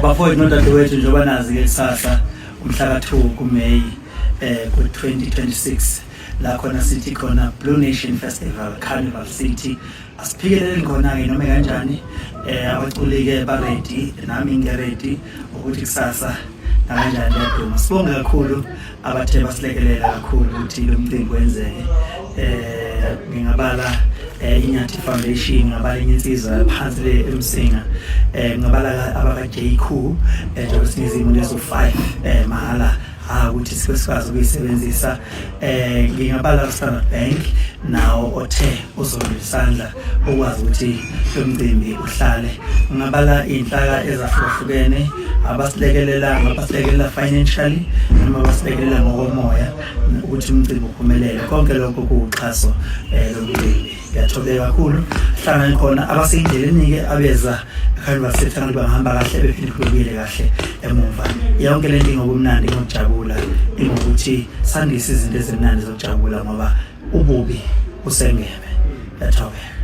Bafowethu nodadewethu, njengoba nazi-ke kusasa umhla ka-2 kuMeyi ku-2026, la khona sithi khona Blue Nation Festival, Carnival City, asiphikeleleni khona-ke noma kanjani. Abaculi-ke ba-ready, nami ngi-ready ukuthi kusasa nakanjani liyaduma. Sibonge kakhulu abathe basilekelela kakhulu ukuthi lo mcimbi wenzeke. Ngingabala Inyathi Foundation, ngabala enye insizwa phansi le eMsinga, ngabala abaka J Cool, njengoba sinezimo lezo 5 mahala ha ukuthi sibe sikwazi ukuyisebenzisa. Ngingabala Standard Bank nawo othe uzolula isandla ukwazi ukuthi lo mcimbi uhlale. Ngingabala iy'nhlaka ezahlukahlukene abasilekelela, ngabasilekelela financially noma abasilekelela ngokomoya ukuthi umcimbi uphumelele. Konke lokho kuwuxhaso lomcimbi. Ngiyathobeka kakhulu. Hlangane khona abaseyindleleni-ke abeza eKarnival City, abantu bangahamba kahle bephinde bebuyele kahle emuva. Yonke lento ingobumnandi, ingokujabula, ingokuthi sandise izinto ezimnandi zokujabula ngoba ububi usengebe. Ngiyathobeka.